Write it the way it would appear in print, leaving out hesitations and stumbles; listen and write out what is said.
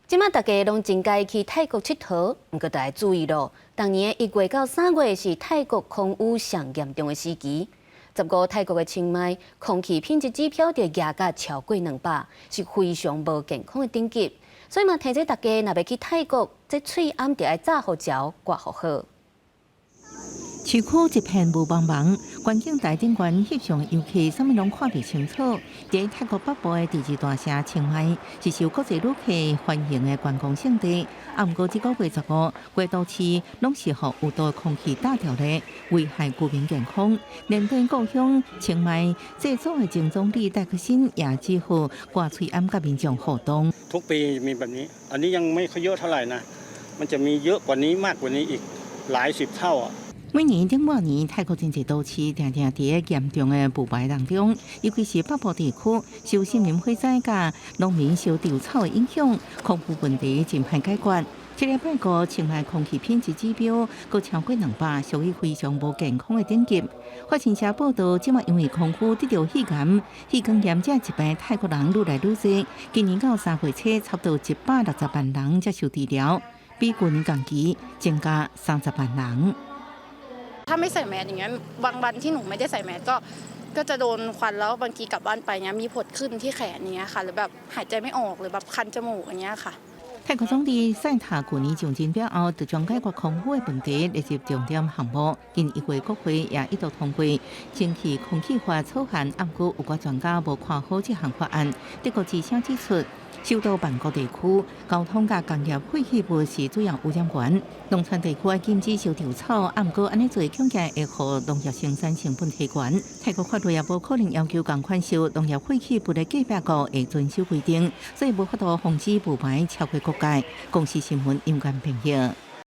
這馬大家攏真佮意去泰國𨑨迌，毋過著愛注意囉。逐年1月到3月是泰國空污上嚴重的時期。15泰國的清邁空氣品質指標就壓甲超過200，是非常無健康的等級。所以嘛，提醒大家，若欲去泰國，這喙罨著愛紮予姣，掛予好。市區一片霧茫茫，觀景台頂懸翕相遊客，啥物攏看袂清楚。佇泰國北部的第二大城清邁，是受國際旅客歡迎的觀光勝地。啊，毋過這個月15，規都市攏是予有毒空氣罩著咧，危害居民健康。連佇故鄉清邁祭祖的前總理戴克辛也只好掛喙罨佮民眾互動。 ทุกปีมีแบบนี้ อันนี้ยังไม่ค่อยเยอะเท่าไหร่นะ มันจะมีเยอะกว่านี้มากกว่านี้อีกหลายสิบเท่าอ่ะ 每年頂半年，泰國真濟都市定定佇咧嚴重的霧霾當中，尤其是北部地區受森林火災佮農民燒稻草的影響，空污問題真歹解決。這禮拜五，清邁空氣品質指標閣超過200，屬於非常無健康的等級。法新社報道，這馬因為空污得著肺癌、氣管炎這疾病，泰國人愈來愈濟。今年到3月初，差不多160萬人接受治療，比舊年同期增加30萬人。 ถ้าไม่ใส่แมสอย่างเงี้ยบางวันที่หนูไม่ได้ใส่แมสก็ก็จะโดนควันแล้วบางทีกลับบ้านไปเนี้ยมีผดขึ้นที่แขนอย่างเงี้ยค่ะหรือแบบหายใจไม่ออกหรือแบบคันจมูกอย่างเงี้ยค่ะ 泰國總理賽塔舊年上任了後，就將解決空污的問題列入重點項目。近1月國會也一度通過清氣空氣法草案，毋過有關專家無看好這項法案。德國之聲指出，首都曼谷地區交通佮工業廢棄物是主要污染源。農村地區愛禁止燒稻草，毋過按呢做恐驚會予農業生產成本提懸。泰國法律也無可能要求仝款燒農業廢棄物的隔壁國會遵守規定，所以無法度防止霧霾超過國界。公視新聞楊堅編譯。